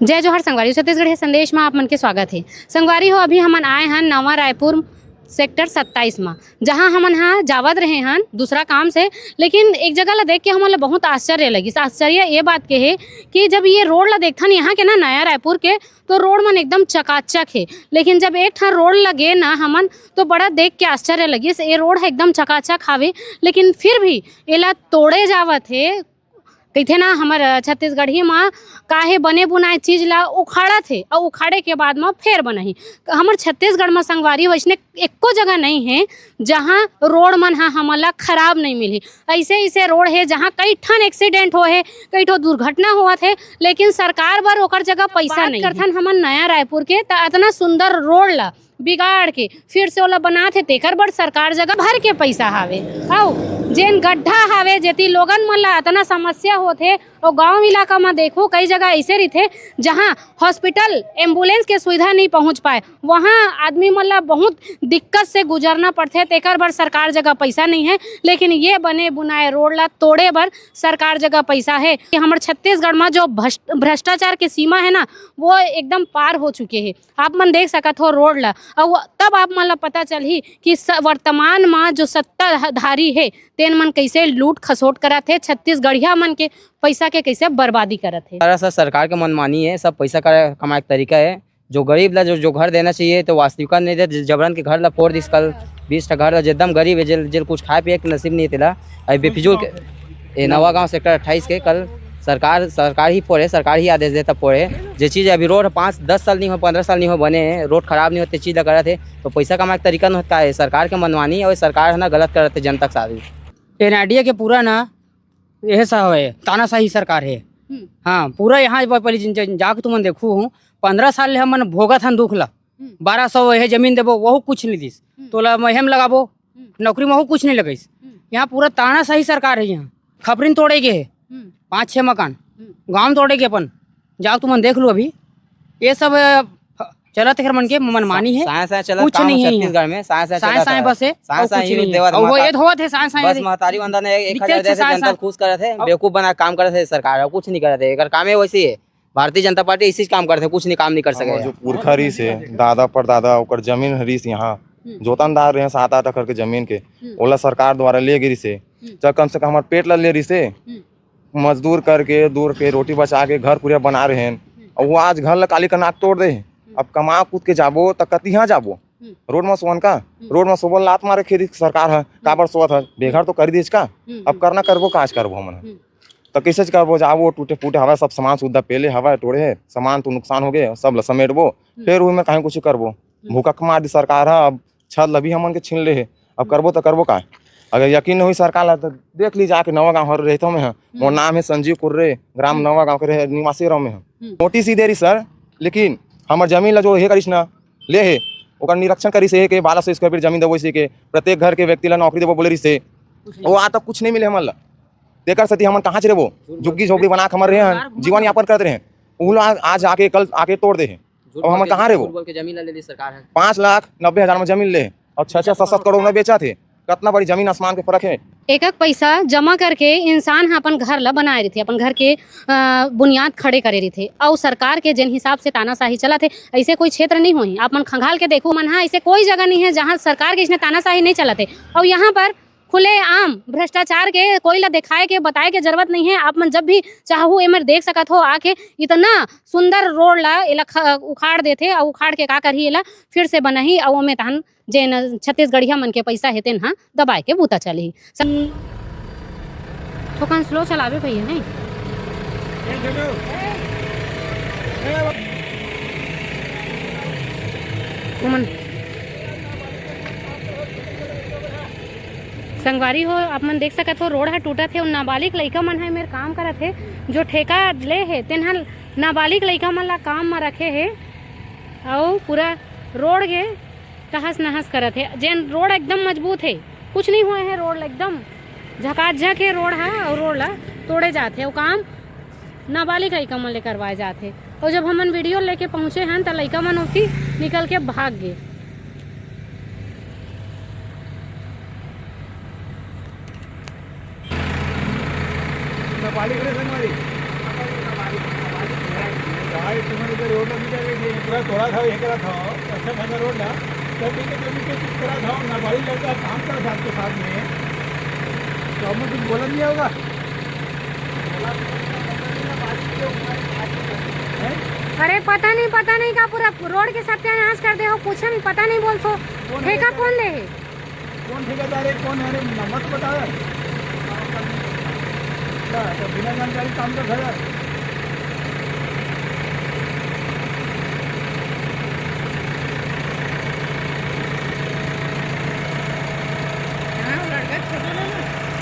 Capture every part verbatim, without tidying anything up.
जय जोहार संगवारी, छत्तीसगढ़िया संदेश म आप मन के स्वागत हे। संगवारी हो, अभी हमन आए हन नवा रायपुर सेक्टर सत्ताईस म, जहां हमन ह जावत रहे हन दूसरा काम से, लेकिन एक जगह ला देख के हमन ला बहुत आश्चर्य लगिस। आश्चर्य ये बात के हे कि जब ये रोड ला देखथन यहाँ के ना, नया रायपुर के, तो रोड मन एकदम चकाचक हे, लेकिन जब एक ठन रोड ला गे ना हमन, तो बड़ा देख के आश्चर्य लगिस। ये रोड ह एकदम चकाचक हावे, लेकिन फिर भी एला तोड़े जावत हे। कहिथे ना हमर, अ, छत्तीसगढ़ी म, "काहे बने बुनाए चीज ला उखाड़त हे, अउ उखाड़े के बाद म फेर बनाही।" हमर छत्तीसगढ़ म संगवारी वइसने एको जगह नइ हे, जहाँ रोड मन ह हमन ला खराब नइ मिलही। अइसे, अइसे रोड हे, जहाँ कई ठन एक्सीडेंट होए हे, कई ठो दुर्घटना होवत हे, लेकिन सरकार बर ओकर जगह पइसा नइ हे। करथन हमन नया रायपुर के, त अतना सुंदर रोड ला बिगाड़ के फिर से ओला बनात हे, तेकर बर सरकार जगह भर के पइसा हावे। अउ जेन गड्ढा हावे, जेती लोगन मन ला अतना समस्या होत हे, अउ गांव इलाका म देखो, कई जगह अइसे रहिथे, जहां हॉस्पिटल, एम्बुलेंस के सुविधा नइ पहुंच पाए, वहां आदमी मन ला बहुत दिक्कत से गुजरना पड़थे, तेकर बर सरकार जगह पइसा नइ हे। लेकिन ये बने बुनाए रोड ला तोड़े बर सरकार जगह पइसा हे। हमर छत्तीसगढ़ म जो भ्रष्ट-, भ्रष्टाचार के सीमा हे ना, वो एकदम पार हो चुके हे। आप मन देख सकत हो रोड ला, अउ तब आप मन ला पता चलही कि स-, वर्तमान म जो सत्ताधारी हे, तेन मन कइसे लूट खसोट करत हे, छत्तीसगढ़िया मन के पइसा के कइसे बर्बादी करत हे। दरअसल सरकार के मनमानी हे, सब पइसा का कमाए के तरीका हे। जो गरीब ला जो, जो घर देना चाहिए, तो वास्तविकता नहीं दे, जबरन के घर ला फोड़ दिस कल, बीस ठा घर ला, जेदम गरीब हे, जेल, जेल कुछ खाए पिए के नसीब नहीं हे तेला, अभी बेफिजूल के, ए, नवा गांव सेक्टर अट्ठाईस के कल सरकार, सरकार ही फोड़े, सरकार ही आदेश देता फोड़े। जे चीज अभी रोड पाँच, दस साल नहीं हो, पन्द्रह साल नहीं हो बने, रोड खराब नहीं होते, चीज ला करत हे, तो पइसा कमाए के तरीका नहीं होता है। सरकार के मनमानी और सरकार है ना गलत करत हे जनता के साथ। एनआरडीए के पूरा ना यह सा है, तानाशाही सरकार है। हम्म। हाँ, पूरा यहाँ पर पहले जिन, जिन, जाके तुमन देखू हूँ, पन्द्रह साल ले हमन भोगत हन दुख ला। हम्म। बारह सौ है जमीन देबो, वहू कुछ नहीं दिस। हम्म। तोला महेम लगाबो, हम्म। नौकरी में वहू कुछ नहीं लगाइस। हम्म। यहाँ पूरा तानाशाही सरकार है यहाँ। खपरिन तोड़े गे हे, हम्म। पाँच छः मकान, हम्म। गांव तोड़े गे अपन, जाओ तुमन देख लो अभी। ये सब, अ, चलत हे मन के मनमानी हे, साए साए चलत कुछ काम नहीं हे छत्तीसगढ़ यहाँ। में, साए साए साए चलत साए हे। बस हे, साए अउ साए कुछ ही नहीं हे। देवत अउ वो माता-, ये धोवत हे साए साए बस हे। महतारी वंदन हे, एक दिखथे हजार दे साए जनता साए। खुश करत हे, अउ बेवकूफ बना काम करत हे सरकार, अउ कुछ नहीं करत हे। एकर कामे वैसी हे, भारतीय जनता पार्टी इसी काम करत हे, कुछ नहीं काम नहीं कर सके हमर हे। जो पुरखा रहिस हे, दादा परदादा, ओकर जमीन रहिस यहाँ, हम्म। जोतनदार रहे सात आठ एकड़ के जमीन के, हम्म। ओला सरकार द्वारा ले गिरिस हे। हम्म। चल कम से कम हमर पेट ला ले रहिस हे। हम्म। मजदूर करके, दूर के रोटी बचा के घर कुरिया बना रहे हैं। हम्म। अउ वो आज घर ला काली का नाक तोड़ दे हे। हम्म। अब कमा कूद के जाबो, त कतिहा जाबो? हम्म। रोड म सोवन का? हम्म। रोड म सोबल लात मारे खेदी सरकार ह, हम्म। काबर सोवत ह? बेघर तो कर दीस का? हम्म, अब हम्म। करना करबो, काज करबो हमन ह। हम्म। त कइसे करबो? जाबो, टूटे फूटे हवय, सब सामान सुविधा पेले हवय, टोड़े हे, सामान तो नुकसान हो गे, सब ला समेटबो, हम्म। फेर उही में कहीं कुछ करबो। हम्म। भूखा मार दी सरकार ह, अब छत ल भी हमन के छीन ले हे, अब हम्म। करबो त करबो का? अगर यकीन नहीं होही सरकार ला, त देख ली जाके नवा गाँव हर रहिथों मैं ह। मोर हम्म। नाम हे संजीव कुर्रे, ग्राम हम्म। नवा गाँव के रहे, निवासी रहूँ मैं ह। हम्म। नोटिस ही दे रही सर, लेकिन हमर जमीन ला जो हे करिस ना, ले हे, ओकर निरीक्षण करिस हे के बारह सौ स्क्वायर फीट जमीन देबो इसी के, प्रत्येक घर के व्यक्ति ला नौकरी देबो बोले रहिस हे। कुछ नहीं। वो आज तक कुछ नहीं मिले हमन ला। तेकर सेती हमन कहाँ च रहबो? झुग्गी झोपड़ी बना के हमर रहे हन, जीवन यापन करत रहे हन। उहू ला आज, आज आके, कल आके तोड़ दे हे। झूठ अब बोल हमन के, कहाँ रहबो? झूठ बोल के जमीन ला ले ली सरकार ह। पाँच लाख नब्बे हजार में जमीन ले हे अउ छह छह सात सात करोड़ में बेचत हे। कतना बड़ी जमीन आसमान के फर्क हे। एक एक पैसा जमा करके इंसान ह अपन घर ला बनाए रहिथे, अपन घर के, अ, बुनियाद खड़े करे रहिथे। अउ सरकार के जेन हिसाब से तानाशाही चलत हे, अइसे कोई क्षेत्र नहीं होही। आप मन खंगाल के देखो, मन ह अइसे कोई जगह नहीं हे जहाँ सरकार के इसने तानाशाही नहीं चलत हे। अउ यहाँ पर खुलेआम भ्रष्टाचार के कोई ला दिखाए के, बताए के जरूरत नहीं हे। आप मन जब भी चाहू एमर देख सकत हो आके, इतना सुंदर रोड ला एला ख-, उखाड़ देथे, अउ उखाड़ के का करही, एला फिर से बनाही, अउ ओमे तहन जेन छत्तीसगढ़िया मन के पैसा हे तेन ह दबाए के बूता चलही। स-, थोकन स्लो चलावे भैया, नहीं? ओमन संगवारी हो, आप मन देख सकत हो, रोड ह टूटत हे। नाबालिग लइका मन ह एमेर काम करत हे, जो ठेका ले हे, तेन ह नाबालिग लइका मन ला काम म रखे हे, अउ पूरा रोड के तहस नहस करत हे। जेन रोड एकदम मजबूत हे, कुछ नहीं होए हे, रोड एकदम झकाझक हे रोड ह, अउ रोड ला तोड़े जात हे, अउ काम नाबालिग लइका मन ले करवाए जात हे। अउ जब हमन वीडियो लेके पहुंचे हन, त लइका मन ओती निकल के भाग गे। नाबालिग रे संगवारी। भाई, तुम्हारे इधर रोड लगी जा रही है, पूरा तोड़ा था, ये करा था, अच्छा खासा रोड था। तो ठीक है, कभी कुछ करा था, नाबालिग लड़का काम करा था आपके साथ में, तो हमने कुछ बोला नहीं होगा। हैं? अरे पता नहीं, पता नहीं का पूरा रोड के सत्यानाश कर दे हो, कुछ नहीं पता नहीं बोलथो। कौन है ठेका बेटा? कौन ले है? कौन ठेकेदार है, कौन है? अरे, न-, मत बताओ यार। क्या, तो बिना जानकारी काम कर रहा है?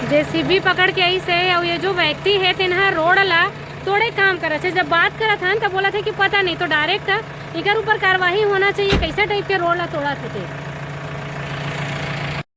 जेसीबी पकड़ के आइस हे, अउ ये जो व्यक्ति हे, तेन ह रोड ला तोड़े काम करत हे। जब बात करत हन, त बोलत हे कि पता नहीं, तो डायरेक्ट इकर ऊपर कार्रवाई होना चाहिए, कैसे टाइप के रोड ला तोड़त हे ते।